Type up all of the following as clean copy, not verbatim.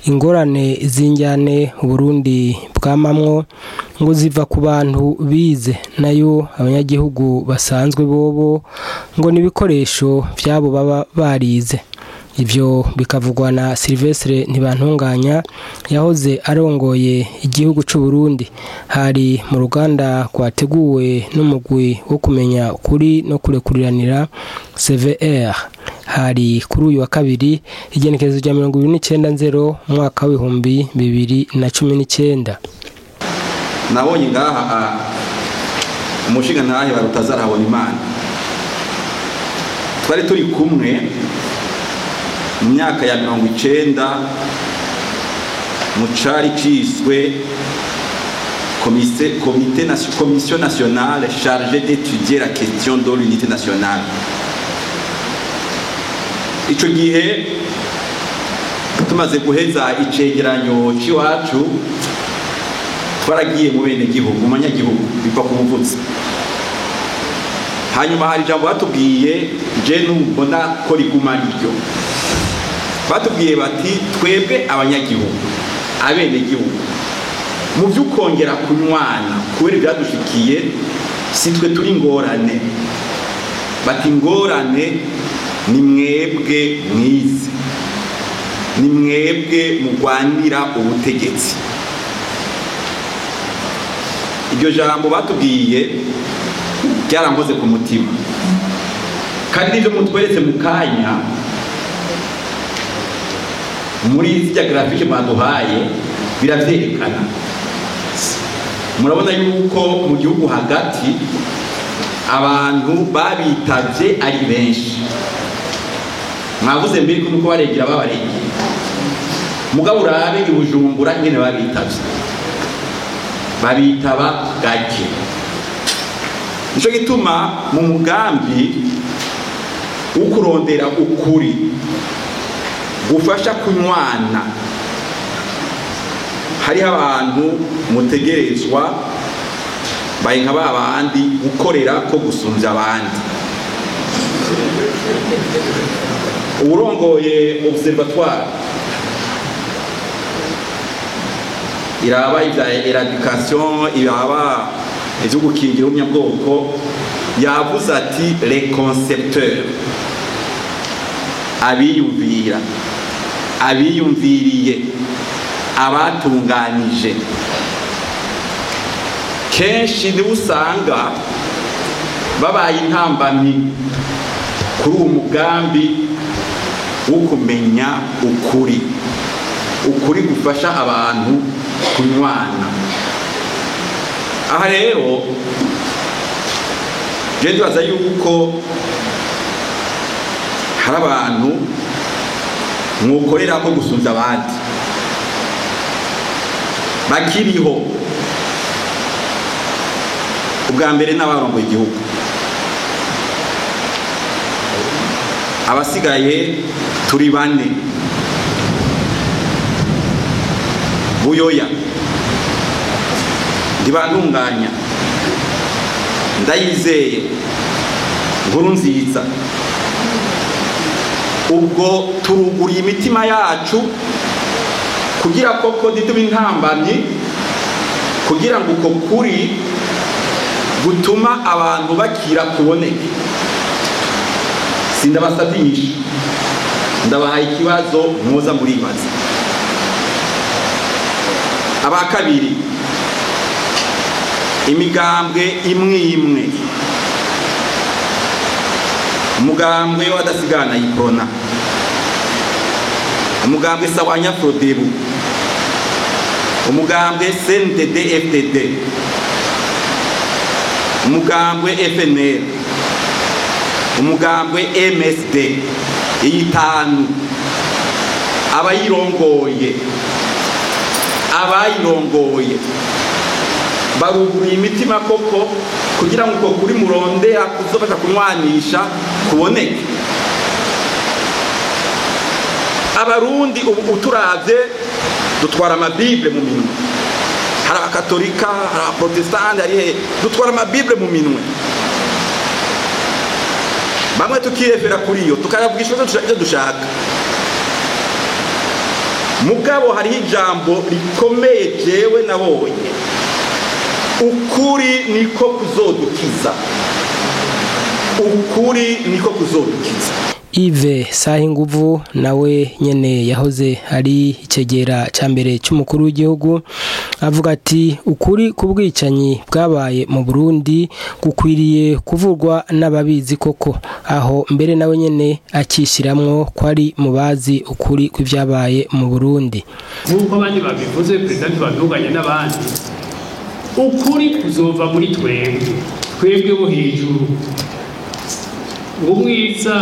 Ingorane z'injyane Burundi bwamamwo ngo ziva ku bantu bize, nayo abanyagihugu basanzwe bobo ngo n'ibikoresho vyabo baba barize. Ivyo bikavugwa na Sylvestre Ntibantunganya yahoze arongoye igihugu c'u Burundi. Hari mu ruganda rwateguwe n'umugwi wo kumenya ukuri no kurekuriranira CVR. Hari kuri uyu wa kabiri igenekerezo rya 29 umwaka w'ibihumbi 2019. Nabonye ngaha umushinga ntahe barutazarabona Imana. Twari turi kumwe mu myaka ya 90 mu cari ciswe Commission nationale chargée d'étudier la question de l'unité nationale. Ico gihe tumaze guheza icegeranyo c'iwacu, twaragiye mu bene gihugu, mu banyagihugu biva ku muvutsi. Hanyuma hari ijambo batubwiye, je numbona ko riguma ryo. Batubwiye bati twebwe abanyagihugu, abene gihugu, mu vy'ukongera kunywana kubera ivyadushikiye si twe turi ingorane. Bati ingorane ni mwebwe mwize, ni mwebwe mugwanira ubutegetsi. Iryo jambo batubwiye ryarankoze ku mutima, kandi n'ivyo mutweretse mu kanya muri zirya graphique baduhaye biravyerekana. Murabona yuko mu gihugu hagati abantu babitavye ari benshi. Mwavuze mbere ko nuko baregera babaregera, mugabo urabe i Bujumbura ingene babitavye, babitaba gake. Nico gituma mu mugambi wo kurondera ukuri gufasha kunywana, hariho abantu mutegerezwa baye nka babandi gukorera ko gusumvya abandi. Urongoye observatoire iraba ivya eradication, iraba ivyo gukingira umunyabwoko, yavuze ati les concepteurs, abiyumvira, abiyumviriye, abatunganije. Kenshi nibo usanga babaye intambamyi kuri uwo mugambi wo kumenya ukuri, ukuri gufasha abantu kunywana. Aha rero je ndibaza yuko hari abantu mwokorera ko gusumvya abandi bakiriho. Ubwa mbere n'abarongoye igihugu, abasigaye turi bane: Buyoya, Ntibantunganya, Ndayizeye, Nkurunziza. Ubwo turuguriye imitima yacu kugira koko ntitube intambamyi, kugira ngo uko kuri gutuma abantu bakira kuboneke. Sindabasabye inyishu, ndabahaye ikibazo mwoza muribaza. Aba kabiri, imigambwe imwe imwe, umugambwe w'abadasigana Iprona, umugambwe Sawanya Frodebu, umugambwe CNDD FDD, umugambwe FNL, umugambwe MSD, iyi tanu abayirongoye baruguruye imitima koko kugira ngo uko kuri murondera kuzofasha kunywanisha kuboneke. Abarundi ubu uturavye dutwara amabible mu minwe, hari abakatolika, hari abaprotestante, hari hehe, dutwara amabible mu minwe, bamwe tukirefera kuri yo tukayavugisha ivyo dushaka. Mugabo hariho ijambo rikomeye jewe nabonye: ukuri niko kuzodukiza, ukuri niko kuzodukiza. Yves Sahinguvu nawe nyene yahoze ari icegera ca mbere c'umukuru w'igihugu avuga ati ukuri ku bwicanyi bwabaye mu Burundi gukwiriye kuvurwa n'ababizi koko, aho mbere nawe nyene akishiramwo ko ari mu bazi ukuri kw'ivyabaye mu Burundi. Nk'uko abandi babivuze, perezida ntibavuganye n'abandi, ukuri kuzova muri twebwe, twebwe bo hejuru. Ngo umwiza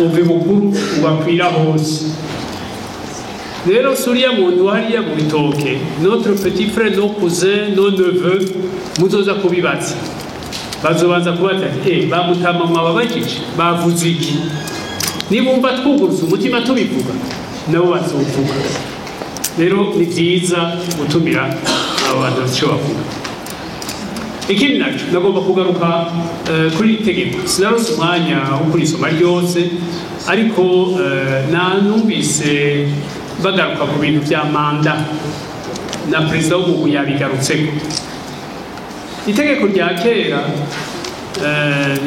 uva bukuru ubakwira hose. Rero suriya muntu hariya mu bitoke, notre petit frère, nos cousins, nos neveux, muzoza kubibaza, bazobanza kubaza ati: "Bamutama mwababajije bavuze iki?" Nibumva twugurutse umutima tubivuga, nabo bazovuga. Rero ni byiza gutumira abo bantu bafite icyo bavuga. Ikindi nacyo nagomba kugaruka kuri iri tegeko. Sinarose umwanya wo kurisoma ryose, ariko nanumvise bagaruka ku bintu bya manda, na perezida w'umugwi yabigarutseko. Itegeko rya kera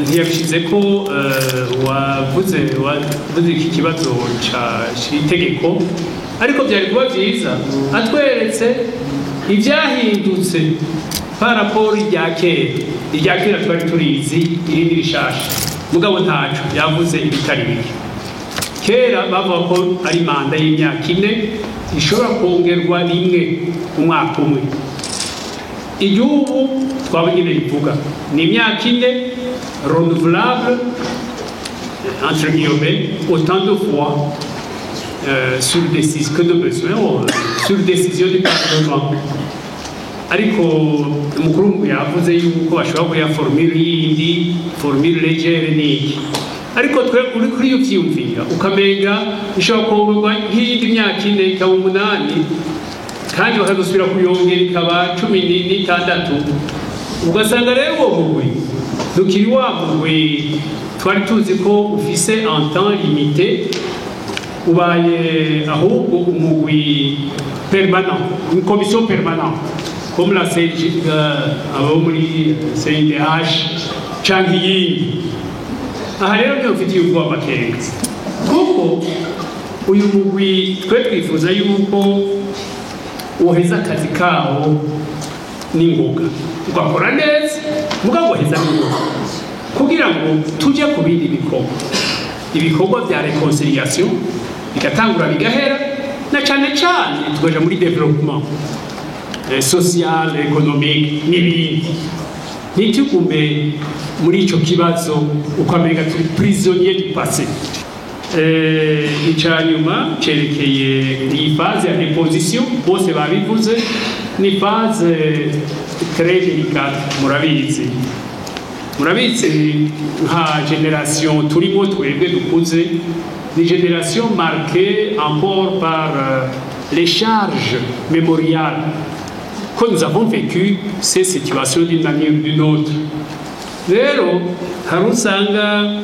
ntiyabishize ko wavuze iki kibazo c'itegeko, ariko byari kuba byiza atweretse ibyahindutse par rapport irya kera. Irya kera twari turizi, irindi rishasha, mugabo ntaco yavuze ibitari bike. Kera bavuga ko ari manda y'imyaka 4 ishobora kongerwa rimwe umwaka umwe. Igihugu twabonye rivuga ni imyaka 4 renouvelable, entre guillemets, autant de fois sur décision que de besoin, sur décision du Parlement. Ariko umukuru yavuze yuko bashobora kuya formule yindi, formule légère niki, ariko twe uri kuri iyo vyiyumvira ukamenga ishobora kongerwa nk'iyindi myaka 4 ikaba 8, kandi bakazosubira kuyongera ikaba 16. Ugasanga rero uwo mugwi ntukiri wa mugwi twari tuzi ko ufise un temps limité, ubaye ahubwo umugwi permanent, une commission permanente comme la CG, abo muri CNDH canke iyindi. Aha rero niyo mfitiye ubwoba, amakenga, kuko uyu mugwi twe twifuza yuko woheza akazi kawo n'ingoga, ugakora neza, mugabo woheza n'ingoga kugira ngo tujye ku bindi bikorwa, ibikorwa bya réconciliation bigatangura bigahera, na cane cane tukaja muri développement social, économique n'ibindi. Ntitugume muri ico kibazo ukamenga turi prisonnier du passé. Ica nyuma cerekeye iyi phase ya déposition, bose babivuze, ni phase très délicate. Murabizi, murabizi nka génération turimo twebwe dukuze, ni génération marquée encore par les charges mémoriales que nous avons vécu ces situations d'une manière ou d'une autre. Rero hari usanga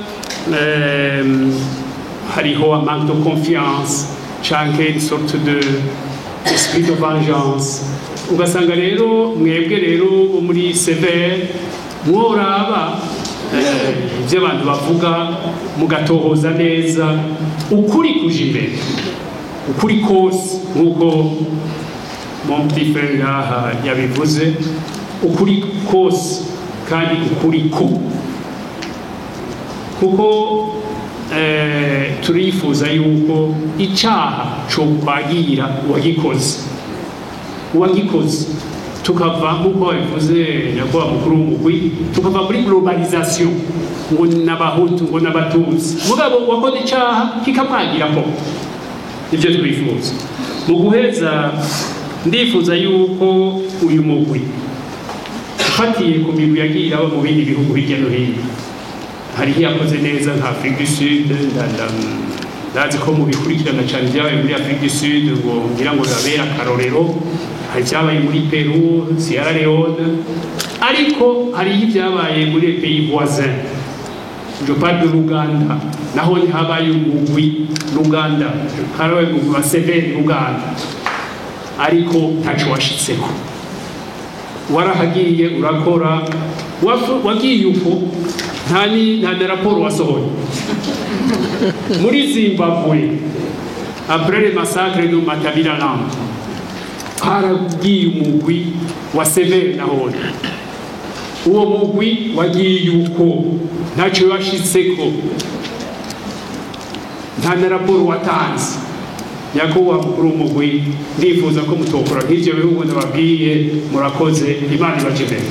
hariho un manque de confiance canke une sorte de esprit de vengeance. Ugasanga rero mwebwe rero bo muri CVR mworaba ibyo abantu bavuga, mugatohoza neza, ukuri kuja imbere, ukuri kose, nk'uko mon petit frère ngaha yabivuze, ukuri kose kandi ukuri ko kuko turifuza yuko icaha co kwagira uwagikoze, uwagikoze, tukava nk'uko babivuze nyakubahwa mukuru w'umugwi, tukava muri globalisation ngo n'abahutu ngo n'abatutsi, mugabo wakoze icaha kikamwagira ko nivyo twifuza. Mu guheza, ndifuza yuko uyu mugwi, ufatiye ku migwi yagiye iraba mu bindi bihugu hirya no hino, hariho iyakoze neza nka Afrique du Sud. Ndazi ko mubikurikirana cyane ibyabaye muri Afrique du Sud, ngo ngira ngo bibabere akarorero. Hari ibyabaye muri Peru, Sierra Leone, ariko hariho ibyabaye muri les pays voisins. Je parle de l'Ouganda, naho habaye umugwi l'Uganda, harabaye umugwi wa CVR Uganda, ariko ntaco washitseko. Warahagiye urakora, wagiye uko nta na raporo wasohoye. Muri Zimbabwe, après le massacre de Matabeleland, haragiye umugwi wa CVR nahone. Uwo mugwi wagiye uko ntacyo washitseko, nta na raporo watanze. Nyakubahwa mukuru w'umugwi, ndifuza ko mutokora nk'ivyo bihugu ndababwiye. Murakoze, Imana ibaje imbere.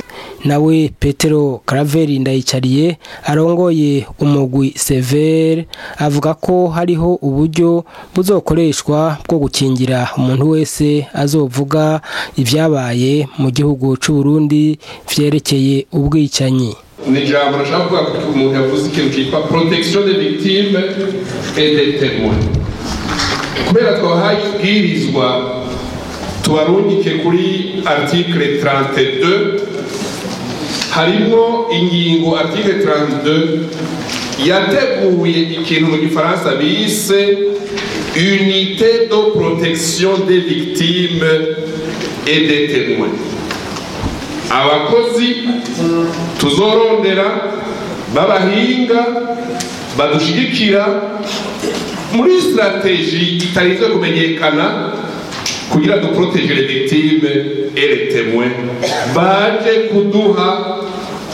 Nawe Petero Karaveri Ndayicariye arongoye umugwi CVR avuga ko hariho uburyo buzokoreshwa bwo gukingira umuntu wese azovuga ivyabaye mu gihugu c'u Burundi vyerekeye ubwicanyi. Ni ijambo nashaka kuvuga ko umuntu yavuze ikintu cyitwa protection des victimes et des témoins. Kubera twabahaye ibwirizwa, tubarungike kuri article 32. Harimo ingingo article 32 yateguye ikintu mu gifaransa bise unité de protection des victimes et des témoins, abakozi tuzorondera b'abahinga badushigikira muri stratégie itarinzwe kumenyekana kugira duprotéger les victimes et les témoins baje kuduha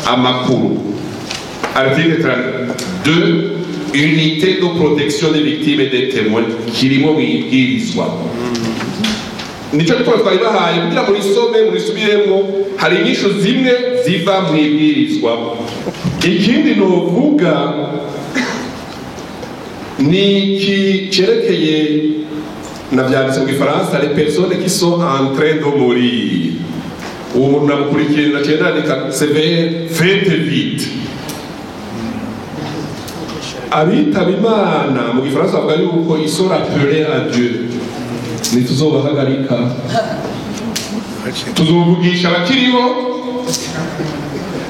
amakuru. Article 32, unité de protection des victimes et des témoins, kirimo mwibwirizwa. Nico gituma twari bahaye kugira murisome, murisubiremo. Hari inyishu zimwe ziva mwibwirizwa. Ikindi novuga ni iki cerekeye, navyanditse mu gifaransa, les personnes qui sont en train de mourir. Uwo muntu namukurikiye, naciye nandika CVR, faites vite. Abitaba Imana, mu gifaransa bavuga yuko ils sont rappelés à Dieu. Ntituzobahagarika, tuzovugisha abakiriho,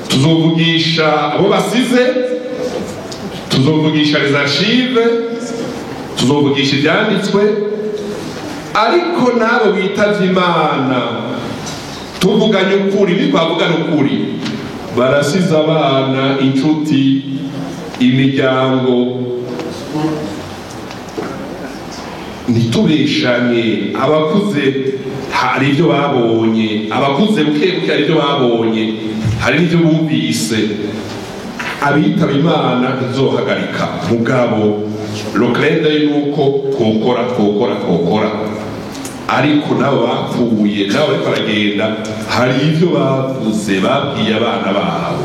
tuzovugisha abo basize, tuzovugisha les archives, tuzovugisha ibyanditswe. Ariko n'abo bitavye Imana, tuvuganye ukuri, ntitwavugana ukuri, barasize abana, inshuti, imiryango. Ntitubeshanye, abakuze hari ibyo babonye, abakuze buke buke hari ibyo babonye, hari n'ibyo bumvise. Abitaba Imana ntizohagarika, mugabo lokrende yuko twokora, twokora, twokora. Ariko nabo bapfuye, nabo bariko baragenda, hari ibyo bavuze, babwiye abana babo.